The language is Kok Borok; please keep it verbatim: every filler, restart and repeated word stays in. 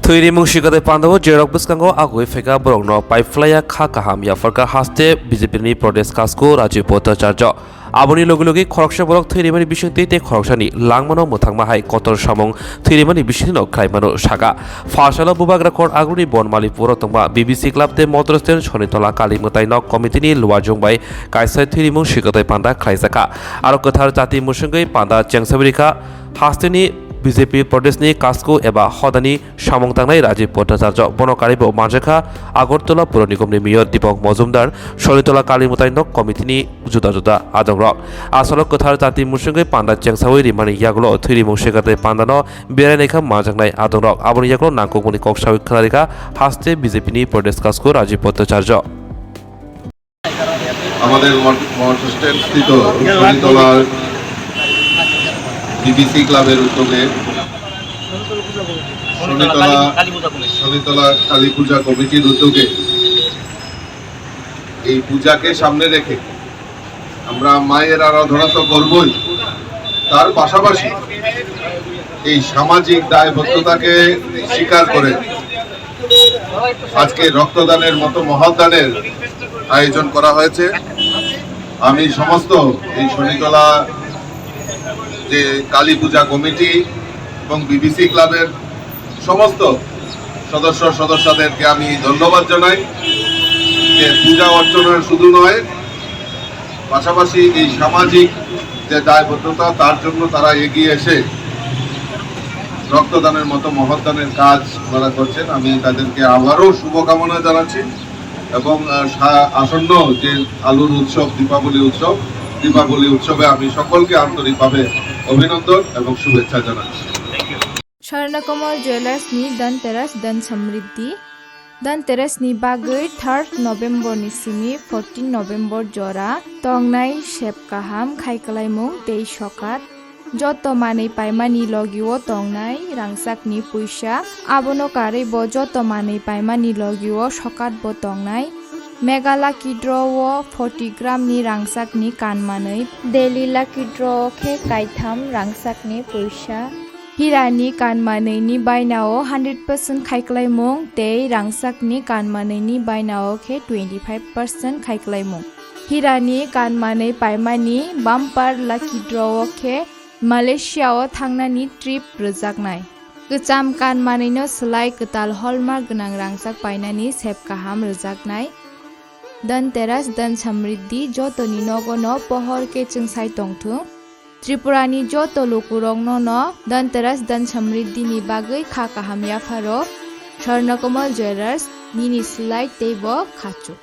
Thwirimung sikatwi pandao jerok bwskango agwi phaikha borokno paiphlaiya kha kaham yapharkha haste B J P ni Pradesh Kasku Rajiv Bhattacharya. Aboni logi logi khoroksa borok thwirimani bisingtwi tei khoroksani langmano mwthangma hai kotor samung thwirimani bisingtwino khlaimano saka. Pharsalo Bubagra Khor agroni Bonmali puro tongma B B C Club tei Motor Stand Sonitola Kali Mwtai Nok Committee ni luajung bai kaisa thwirimung sikatwi panda khlaijakha. Aro kwthar jati musungwi panda chengsawi rikha hasteni B J P Pradesh ni Kasku eba hodani samung tangnai Rajiv Bhattacharya. Bono karibo manjakha Agartala Puro Nigom ni Mayor Deepak Majumdar, Sonitola Kali Mwtai Nok Committee ni juda juda adongrok. Asalo kwthar jati musungwi panda chengsawi rimani yagulo thwirimung sikatwi pandano berainaikha manjaknai adongrok. Aboni yagulo nangkukmani kok sawi khwnarikha haste B J P ni Pradesh Kasku Rajiv Bhattacharya. আমাদের মঠ-, মঠ স্ট্যান্ড স্থিত শনিতলার বিবিসি ক্লাবের উদ্যোগে, শনিতলা, শনিতলা কালী পূজা কমিটির উদ্যোগে এই পূজাকে সামনে রেখে আমরা মায়ের আরাধনা তো করবই, তার পাশাপাশি এই সামাজিক দায়বদ্ধতাকে স্বীকার করে আজকে রক্তদানের মতো মহৎ দানের আয়োজন করা হয়েছে। আমি সমস্ত এই শনিতলা যে কালী পূজা কমিটি এবং বিবিসি ক্লাবের সমস্ত সদস্য সদস্যদেরকে আমি ধন্যবাদ জানাই যে পূজা অর্চনা শুধু নয়, পাশাপাশি এই সামাজিক যে দায়বদ্ধতা, তার জন্য তারা এগিয়ে এসে রক্তদানের মতো মহৎ দানের কাজ ওনারা করছেন। আমি তাদেরকে আবারও শুভকামনা জানাচ্ছি এবং, আহ, সা-, আসন্ন যে আলুর উৎসব, দীপাবলি উৎসব, দীপাবলি উৎসবে আমি সকলকে আন্তরিকভাবে অভিনন্দন এবং শুভেচ্ছা জানাচ্ছি। Swarnakomal Jewellers ni Dhanteras Dhan Samriddhi. Dhanteras ni bagwi third November ni simi fourteen November jora tongnai sep kaham khai kwlaimung tei sokat. Joto manwi paimani logio tongnai rangchakni puisa. Abono karwi bo joto manwi paimani logio sokat bo tongnai. Mega Lucky Draw o forty gram ni rangchakni kanmanwi. Daily Lucky Draw o khe kaitham rangchakni puisa. Hirani kanmanwini bainao hundred percent khaiklaimung tei rangchakni kanmanwini bainao khe twenty five percent khaiklaimung. Hirani kanmanwi paimani bumper lucky draw o khe Malaysia o thangnani trip rwjaknai. Kwcham kanmanwino swlai kwtal hallmark gwnang rangchak painani sep kaham rwjaknai. Dhanteras Dhan Samriddhi jotoni nogono pohor khe chwngsai tongthung. Tripurani joto lukurokno no Dhanteras Dhan Samriddhini bagwi kha kaham yapharo Swarnakomal Jewellers nini slide tei bo khachuk.